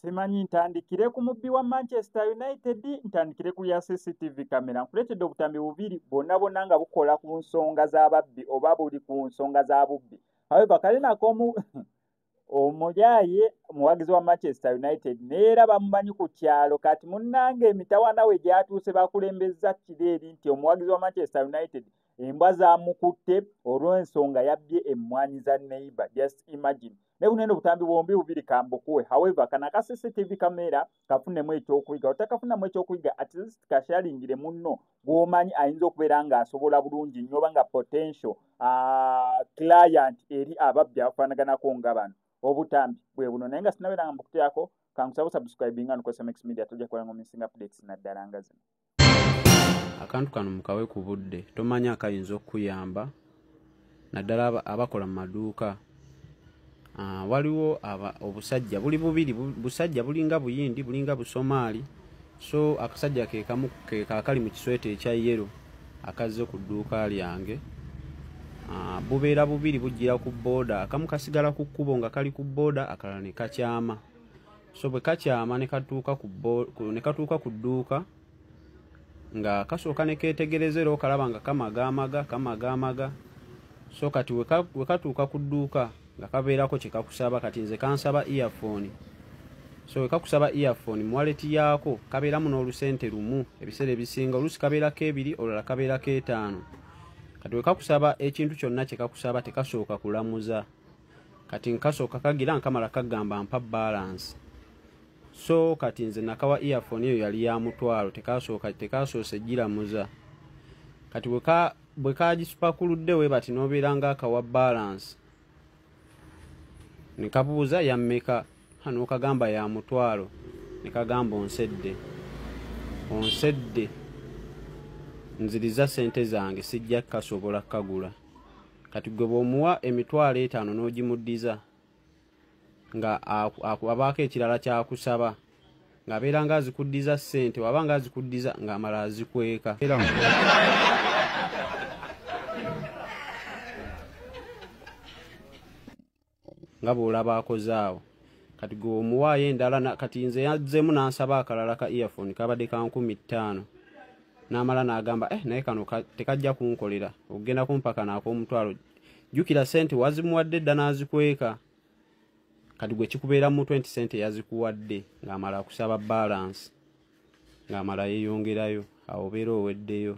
Simanyi ntandikire ku mubbi wa Manchester United, ntandikire ku ya CCTV camera. Nkuleetedde obutambi bubiri bonna bonna nga bukola ku nsonga z'ababbi oba buli ku nsonga z'abubbi. However, kalina ak'omu omulyaye muwagizi wa Manchester United neera bamumanyi ku kyalo. Kati munnange emitawaana we gyatuuse bakulembeza kiri eri nti omuwagizi wa Manchester United embwa zamukutte olw'ensonga yabbye emmwanyi za neighbor. Just imagine. Naye bunene obutambi bwombi bubiri kambukuwe. However, kana ka CCTV camera kafunemu ekyokuyiga. Otakafunamu ekyokuyiga, at least kashalingire munno gw'omanyi ayinza okubeera ng'asobola bulungi nnyo oba nga potential client eri ababbi abafaanaganako nga bano. Obutambi bwe buno. Naye nga sinnabeera nga mbukuteerako, kankusaba subscribinga n'okozesa Max Media tojja kubeera ng'omissinga updates naddala nga zino. Akantu kano mukawe ku budde, tomanya akayinza okukuyamba naddala abakola mu maduuka. Waliwo obusajja buli bubiri, busajja bulinga Buyindi, bulinga Busomaali. So akasajja ke kamu ke kakali mu kisweta ekya yellow akazze ku dduuka lyange. Bubeera bubiri bujjira ku booda, akamu kasigala ku kkubo nga kali ku booda, akalala ne kakyama. So bwe kakyama ne katuuka ku dduuka nga kasooka ne keetegereza era okalaba nga kamagaamaga. So kati we katuuka ku dduuka nga kabeerako kye kakusaba. Kati nze kansaba earphone. So we kakusaba earphone mu wallet yaako kabeeramu n'olusente lumu ebiseera ebisinga, oluusi kabeerako ebiri, olulala kabeerako etaano. Kati we kakusaba ekintu kyonna kye kakusaba tekasooka kulamuza. Kati nkasooka kagira nkamala kagamba mpa balance. So kati nze nakawa earphone eyo yali ya mutwalo, tekasoose giramuza. Kati bwe kagisupakuludde we bati n'obeera ng'akawa balance. Ne kabuuza ya mmeka, n'okagamba ya mutwalo, ne kagamba onsedde. Onsedde. Nziriza ssente zange sijja kukasobola kukagula. Kati gwe bw'omuwa 50,000 n'ogimuddiza nga abaako ekirala kyakusaba, ng'abeera ng'azikuddiza ssente, waba ng'azikuddiza ng'amala azikweka. Nga bw'olaba akoze awo. Kati gwe omuwaayo endala. Kati nze yazzeemu n'ansaba akalala ka earphone kabadde ka 5,000. N'amala n'agamba naye kano tekajja kunkolera, okugenda kumpa kano ak'omutwalo. Jjukira ssente wazimuwadde dda n'azikweka. Kati gwe kikubeera mu mutwe nti ssente yazikuwadde, ng'amala akusaba balance, ng'amala yeeyongerayo, awo obeera oweddeyo.